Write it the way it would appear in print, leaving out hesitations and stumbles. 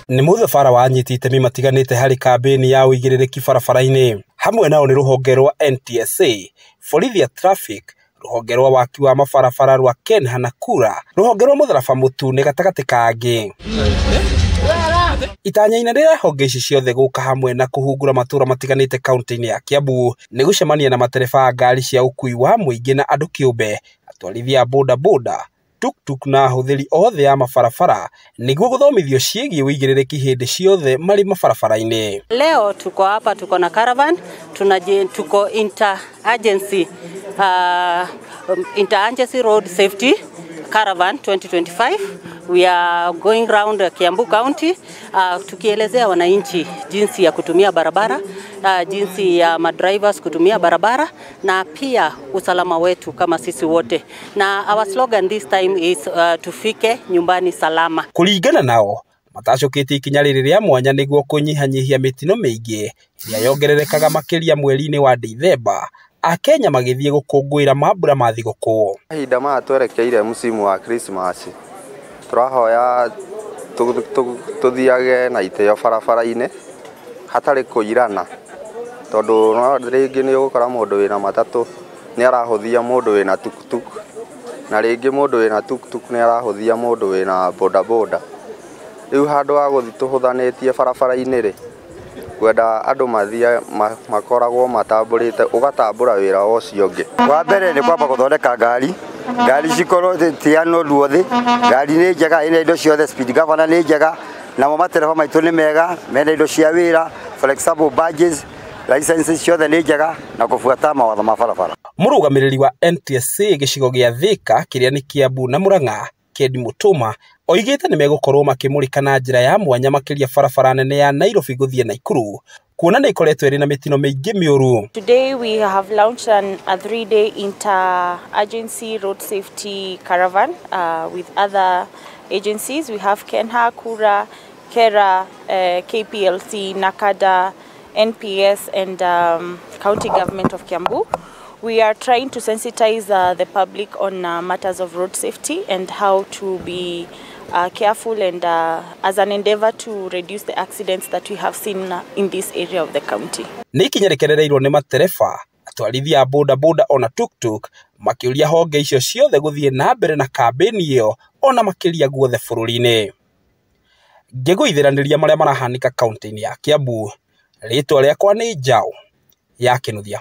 Nĩ mũthabara wa anyiti itemi matiganĩte harĩ kambĩini ya ũigĩrĩrĩki barabara-inĩ. Hamwe nao nĩ rũhonge rwa NTSA, borithi a traffic, rũhonge rwa waki wa mabarabara rwa KeNHA na KURA, rũhonge rwa mũtharaba mũtune gatagatĩ ka angĩ. Itanya inene rĩa honge ici ciothe gũka hamwe na kũhungura matũra matiganĩte kaunti-inĩ ya Kiambu nĩ gũcemania na matereba a ngari cia ũkuui wa mũingĩ na andũ kĩũmbe, atwarithia a bodaboda, tuktuk na ahũthĩri othe a mabarabara nĩguo gũthomithio ciĩgiĩ ũigĩrĩrĩki hĩndĩ ciothe marĩ mabarabara-inĩ. Leo tuko hapa, tuko na caravan, tuko inter agency road safety caravan 2025. We are going round Kiambu County tukielezea wananchi jinsi ya kutumia barabara, jinsi ya madrivers kutumia barabara na pia usalama wetu kama sisi wote. Na our slogan this time is tufike nyumbani salama. Kũringana nao matacũkĩtie ikinya rĩrĩ rĩa mwanya nĩguo kũnyihanyihia mĩtino mĩingĩ ĩrĩa yongererekaga makĩria mweri-inĩ wa Dithemba Akenya magĩthiĩ gũkũngũĩra mambura ma thigũkũ. Mahinda maya twerekeire msimu wa Christmas, tũrahoya tũthiage na itĩo barabara-inĩ hatarĩ kũirana, tondũ no rĩngĩ nĩ ũgũkora mũndũ wĩna matatũ nĩ arahũthia mũndũ wĩna tuktuk, na rĩngĩ mũndũ wĩna tuktuk nĩ arahũthia mũndũ wĩna bodaboda. Rĩu handũ ha gũthiĩ tũhũthanĩtie barabara-inĩ rĩ, ngwenda andũ mathiĩ makoragwo matambũrĩte, ũgatambũra wĩra ũcio ũngĩ. Wa mbere nĩ kwamba gũthondeka ngari, ngari cikorwo ti anoru thĩ, ngari nĩ njega, ĩna indo ciothe, speed governor nĩ njega, namo matereba maitũ nĩ mega, mena indo cia wĩra, for example badges, licenses ciothe nĩ njega na kũbuata mawatho ma barabara. Mũrũgamĩrĩri wa NTSA gĩcigo gĩa Thika kĩrĩa nĩ Kiambu na Murang'a, Kendi Mutuma, oigĩte nĩ megũkorwo makĩmũrĩka na njĩra ya mwanya makĩria barabara nene ya Nairobi gũthiĩ Naikuru kuona nĩ ĩkoretwo ĩrĩ na mĩtino mĩingĩ mĩũru. Today we have launched a 3-day inter-agency road safety caravan with other agencies. We have KeNHA, KURA, KeRRA, KPLC, NACADA, NPS and County Government of Kiambu. We are trying to sensitize the public on matters of road safety and how to be careful and as an endeavor to reduce the accidents that we have seen in this area of the county. Nĩ ikinya rĩkenereirwo nĩ matereba, atwarithia a bodaboda ona tuktuk makĩũria honge icio ciothe gũthiĩ na mbere na kambĩini ĩyo ona makĩria guothe bũrũri-inĩ. Ngĩgũithĩranĩria marĩa marahanĩka kaunti-inĩ ya Kiambu, rĩtwa rĩakwa nĩ Njaũ ya Kĩnuthia.